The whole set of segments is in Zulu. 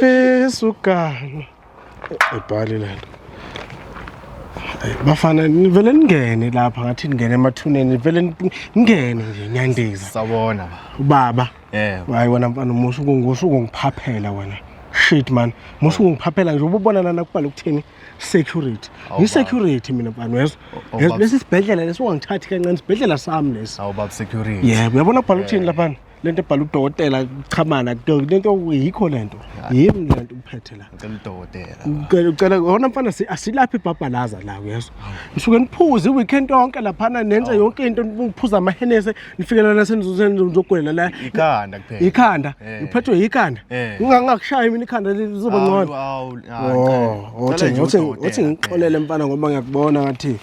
Esugana. Ebhali lento. Bafana nivele ningene lapha ngathi ningene emathuneni vele ningene nje nyandiza. Sawubona ba. Ubaba. Yebo. Hayi wena mfana musu kungusuku ngiphaphela wena. Shit man. Musu ngiphaphela nje ububona lana kubhala ukuthini security. Awu, Ngi security mina mfana uyezwa. Oh, Lesi baba. lesi sibhedlela lesi ungangithathi kancane isibhedlela sami lesi. Awu baba security. Yebo uyabona kubhala ukuthini lapha? Lento ebhala udokotela chamana lento yikho lento. Yimi lento uphethe la. Ngicela udokotela. Ucela ucela wona mfana asilaphi ibhabhalaza la uyezwa. Nisuke niphuze iweekend yonke laphana nenze yonke into niphuza amahenese nifikela la senizogwela la. Ikhanda kuphela. Ikhanda Eh. uphethwe ikhanda. Eh. Ngingakushayi mina ikhanda lizoba ngcono. Awu Oh, othi othi othi ngixolele mfana ngoba ngiyakubona ngathi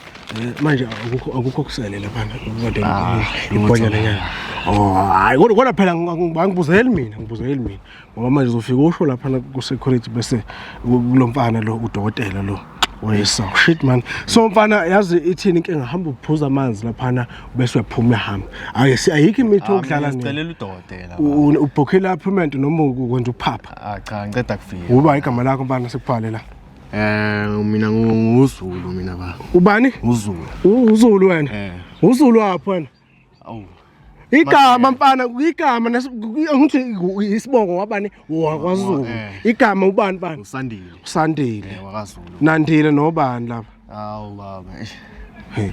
manje akukho kusele laphana kodwa Ah, ibhonya lutho. lenyana. Oh, hayi kodwa phela ngibuzeli mina, ngibuzeli mina. Ngoba manje uzofika usho laphana ku security bese kulo mfana lo udokotela lo. Wesa shit man. So mfana yazi ithini inkinga hamba uphuza amanzi laphana bese uyaphuma uyahamba. Hayi ayikho imithi yokudlala ni. Ngicelela udokotela. Ubhukhela appointment noma ukwenza uphapha. Ah cha ngiceda kufika. Uba igama lakho mfana sikubhale la. Mina nguZulu mina ba. Ubani? UZulu. UZulu wena. Eh. UZulu waphi wena? Awu. Igama mfana, igama ngithi isibongo wabani wakwaZulu. Igama ubani bani? USandile. Usandile. WakaZulu. Nandile nobani lapha? Awu baba. Eish. Hey.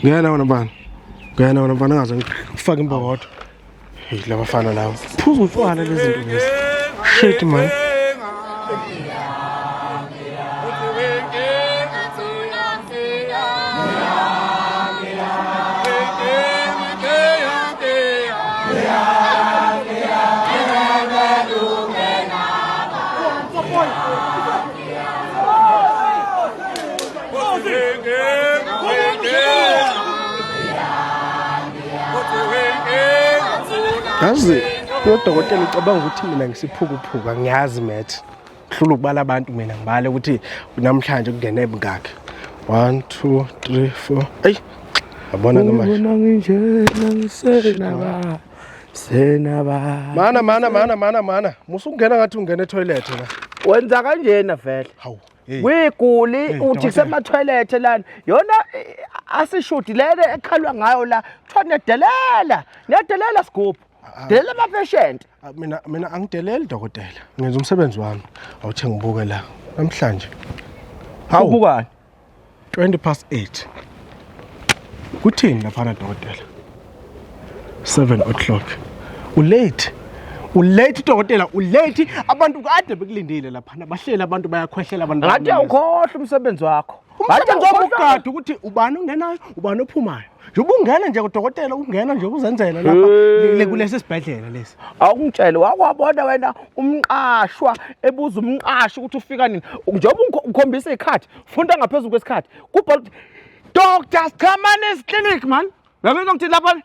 Ngena wena bani? Ngena wena mfana ngaze ngifake imbokodo. Hey labafana laba. Phuza utshwala lezi zinto lezi. Shit man. Yazi udokotela ucabanga ukuthi mina ngisiphukuphuka ngiyazi math. Hlula ukubala abantu mina ngibale ukuthi namhlanje kungene ebungakhi. 1 2 3 4. Ey. Yabona ke manje. Ngibona nginjena ngisenaba senaba. Mana mana mana mana mana. Musungena ngathi ungena etoilet la. Wenza kanjena vele. Hawu. Hey. Wiguli Hey, uthi dokotela. kusemathoyilethe lana yona asishudi lele ekhalwa ngayo la kuthiwa niyadelela niyadelela sigubhu delela amapeshenti. Ah, Mina angideleli dokotela. Ngenza umsebenzi wami. Awuthe ngibuke la. Namhlanje. Hawu. Ubukani? 20 past 8. Kuthini laphana dokotela? 7 o'clock. Ulate. Ulate dokotela, ulate. Abantu kade bekulindile laphana. Bahleli abantu bayakhwehlela abantu. Ngathi bayamemeza. awukhohlwa umsebenzi wakho. Umsebenzi wami ugada ukuthi ubani ongenayo, ubani ophumayo. Njengoba ungena nje kudokotela, ungena nje uzenzela lapha kulesi sibhedlela lesi. Awungitshele wakwabona wena umqashwa ebuza umqashi ukuthi ufika nini njengoba ukhombisa ikhathi funda ngaphezulu kwesikhathi kubhala ukuthi Dr. Scamanis Clinic man. Uyabona ngithi lapha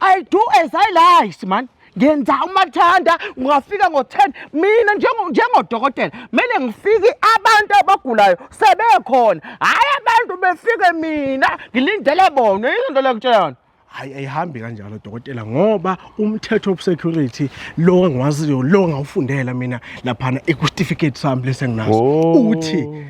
I do as I like man. Ngenza umathanda ungafika ngo-10 mina njengodokotela kumele ngifike abantu abagulayo sebekhona hhayi abantu befike mina ngilindele bona izinto lekutshela yona. Hayi ayihambi kanjalo dokotela ngoba umthetho of security lo engiwaziyo lo ngawufundela mina laphana eku-certificate sami lesenginaso uthi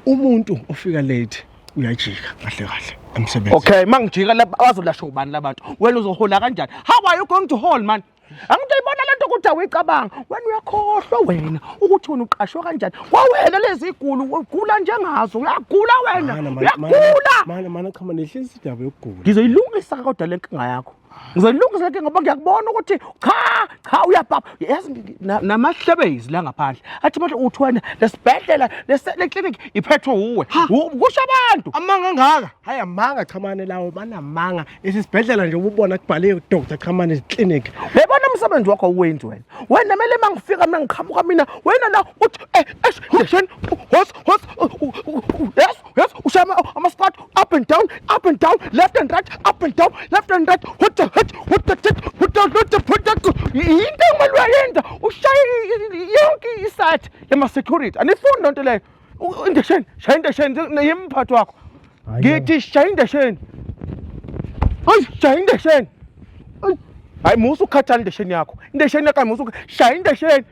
umuntu ofika late uyajika kahle kahle emsebenzini. Okay, mangijika lapha bazolashwa ubani labantu? Wena uzohola kanjani? How are you going to hold man? Angithi uyibona lento ukuthi awuyicabanga. Wena uyakhohlwa wena ukuthi wena uqashwe kanjani. Kwawena lezi igulu ugula njengazo. Uyagula wena. Mana, mana, mana, Uyagula. Mana mana cha nehlisa indaba yokugula. Ngizoyilungisa kodwa le nkinga yakho. Ngizoyilungisa le nkinga ngoba ngiyakubona ukuthi cha cha uyabhabha. Yazi namahlebezi la ngaphandle. Athi manje uthi wena lesibhedlela le clinic iphethwe uwe. Kusho abantu. Amanga angaka. Hayi amanga Chamane lawo banamanga. Isibhedlela nje ubona kubhaliwe Dr. Chamane clinic. Uyabona umsebenzi wakho awuwenzi wena. Wena kumele uma ngifika mina ngiqhamuka mina wena la uthi eish ndesheni hos hos yes yes ushaya ama squat up and down up and down left and right up and down left and right what the hit what the hit what the what the what the into ekumele uyayenza ushaye yonke iside yama security anifuni lonto leyo. Indesheni shaya indesheni yimphathi wakho. Ngithi shaya indesheni. Ayi shaya indesheni. Hayi musa ukukhathala indesheni yakho. Indesheni yakho musa shaya indesheni.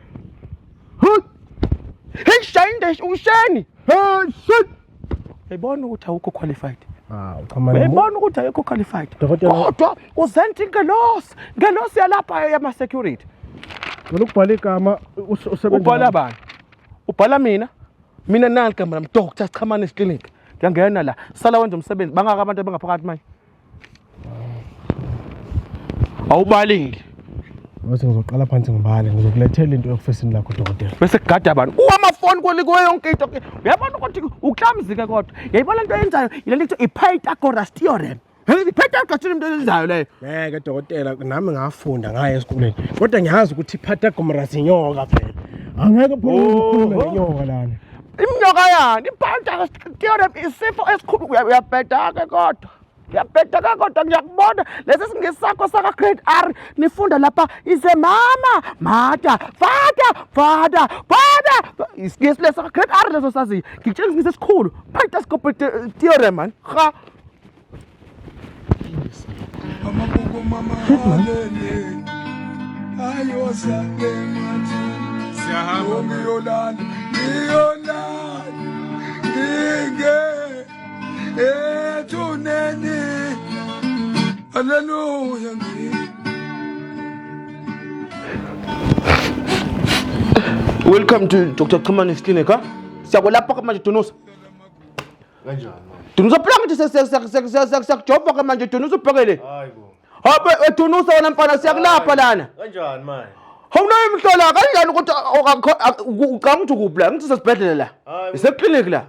Hey shaya indeshi usheni. Hey shit. Uyayibona ukuthi awukho qualified. Hawu cha mani. Uyayibona ukuthi ayikho qualified. Dokotela- Kodwa uzenza ingelosi, ingelosi yalapha yama security. Ngicela ukubhala igama usebenza. Ubhala bani? Ubhala mina. Mina nali igama lami Dr. Chamane Clinic. Ngiyangena la. Sala wenza umsebenzi. Bangaka abantu abangaphakathi manje. Awubalile. Bese ngizoqala phansi ngibale ngizokulethela into eofisini lakho dokotela. Bese kugada abantu. Kuwamafoni kweli kuyo yonke into. Uyabona ukuthi uklamzike kodwa. Yayibona into oyenzayo yile nto iPythagoras theorem. Hey, iPythagoras theorem into oyenzayo leyo. Ngeke dokotela nami ngafunda ngaye esikoleni. Kodwa ngiyazi ukuthi iPythagoras inyoka phela. Angeke phela ukhulume ngenyoka lana. Imnyoka yani iPythagoras theorem isifo esikhulu uyabheda ke kodwa. Ngiyabheda ke kodwa ngiyakubona lesi singisi sakho saka grade R nifunda lapha ise mama mother father father father isingisi lesi saka grade R leso saziyo ngikutshela isingisi esikhulu Pythagoras theorem man ha Siyahamba. Ngiyolala, nginge ethuneni. Haleluya Welcome to Dr. Chamane's clinic, huh? Siyakwelapha ke manje Dunusa. Kanjani manje? Dunusa phela ngithi siyakujova ke manje Dunusa ubhekele. Hayi bo. Habe Dunusa wena mfana siyakulapha lana. Kanjani manje? Awunayo imhlola kanjani ukuthi ucanga ukuthi ukuphi la? Ngithi sesibhedlela la. Hayi bo. Iseklinikhi la.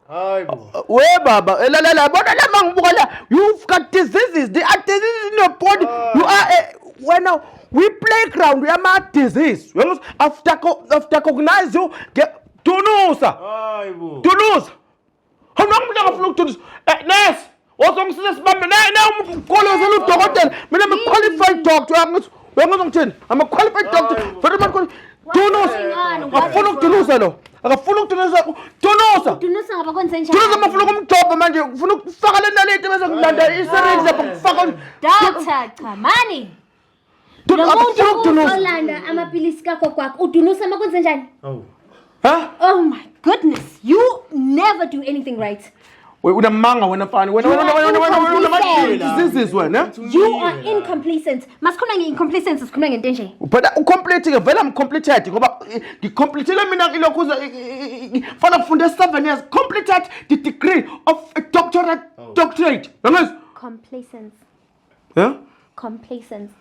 Hayi bo. We baba, lalela bona la mangibuka la. You've got diseases. There are diseases in your body. You are a, wena we playground yama disease. Uyangizwa? After after cognize you get Dunusa. Hayi bo. Dunusa. Hamba umuntu angafuna ukudunusa. Eh nurse, ozongisiza sibambe ne ne umuntu ukholozela udokotela. Mina I'm a qualified doctor. Uyangizwa? Uyangizwa ngithini? I'm a qualified doctor. Very much qualified. Dunusa. going on? What Akafuna is ukudunusa lo. Akafuna ukudunusa. Dunusa. Dunusa ngoba kwenze njani? Dunusa mafuna ukumjoba manje. Ufuna ukufaka le naleti bese ngilanda isyringe lapha ngifaka. Dr. Chamani. Lo Dunusa muntu akafuna ukudunusa. uzolanda amapilisi kagogo wakho. Udunusa uma kwenze njani? Hawu. Ha? Oh my goodness. You never do anything right. Unamanga wena mfana. Wena wena wena wena wena unama diseases wena. You are incomplacent. Masikhuluma nge-incomplacence sikhuluma ngento enje. Phela ucomplete ke vele I'm completed ngoba ngikompletile mina ilokhu fana kufunde 7 years completed the degree of a doctorate doctorate. Yangizwa? Complacence. Huh? Complacence.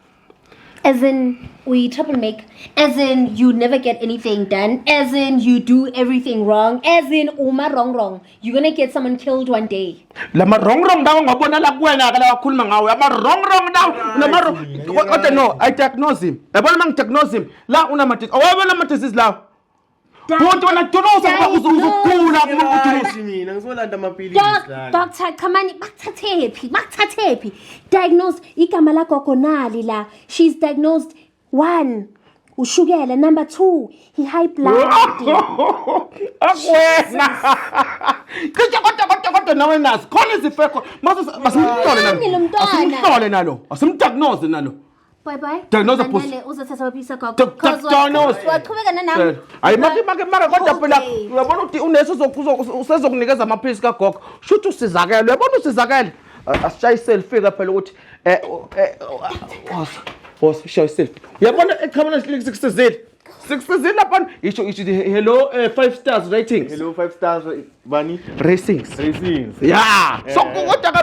As in, we troublemaker. As in, you never get anything done. As in, you do everything wrong. As in, uma wrong wrong. You're gonna get someone killed one day. Lama wrong wrong dawo ngabona la kuwena ke la wakhuluma ngawo. Ama wrong wrong dawo unama wrong. Kodwa no, I diagnose him. Yabona mangi diagnose him. La unama disease. Awabona ama disease lawo. Bonke wena dunusa ngoba uzogula uma udunusa. Hayi mina ngizolanda amapilisi lana. Dr. Chamani, bakuthathephi? Bakuthathephi? Diagnosed igama lagogo nali la. She's diagnosed 1 ushukela, number 2 he high blood. Akwena. Cishe kodwa kodwa kodwa nawe nazi khona izifo ekho. Mase masimhlole Mncane lo nalo. mntwana. Asimhlole nalo. Asimdiagnose nalo. Bye bye. Diagnose pussy. Zanele uzothatha amaphilisi agogo. Doc- diagnose. Waqhubeka nanami. Hayi make make make kodwa phela Okay. uyabona ukuthi unesi usezokunikeza amaphilisi kagogo. Shuthi usizakele. Uyabona usizakele. Asishaye iselfie ke phela ukuthi was shaya iselfie. Uyabona echamana sikusizile. Sikusizile lapha isho isho hello 5 stars ratings. Hello 5 stars bani? Ratings. Ratings. Ya, so kodwa ke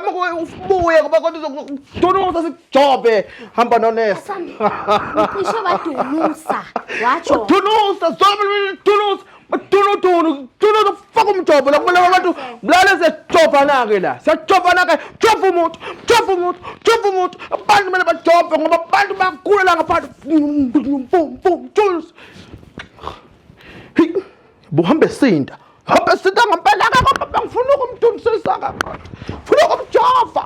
ubuye ngoba kodwa uzodunusa sikujobe hamba nonesi. Sami, ucishe wadunusa. Watsho. Dunusa, zobe dunusa. Dunu dunu, dunu faka umjobo la kumele abantu lale siyajovana ke la. Siyajovana ke, jova umuntu, jova umuntu, jova umuntu. Abantu kumele bajove ngoba abantu bayagula la ngaphandle. Bum bum juice. Hey, buhambe sinda. Hambe sinda ngempela ke ngoba bengifuna ukumdunisisa ke. Funa ukumjova.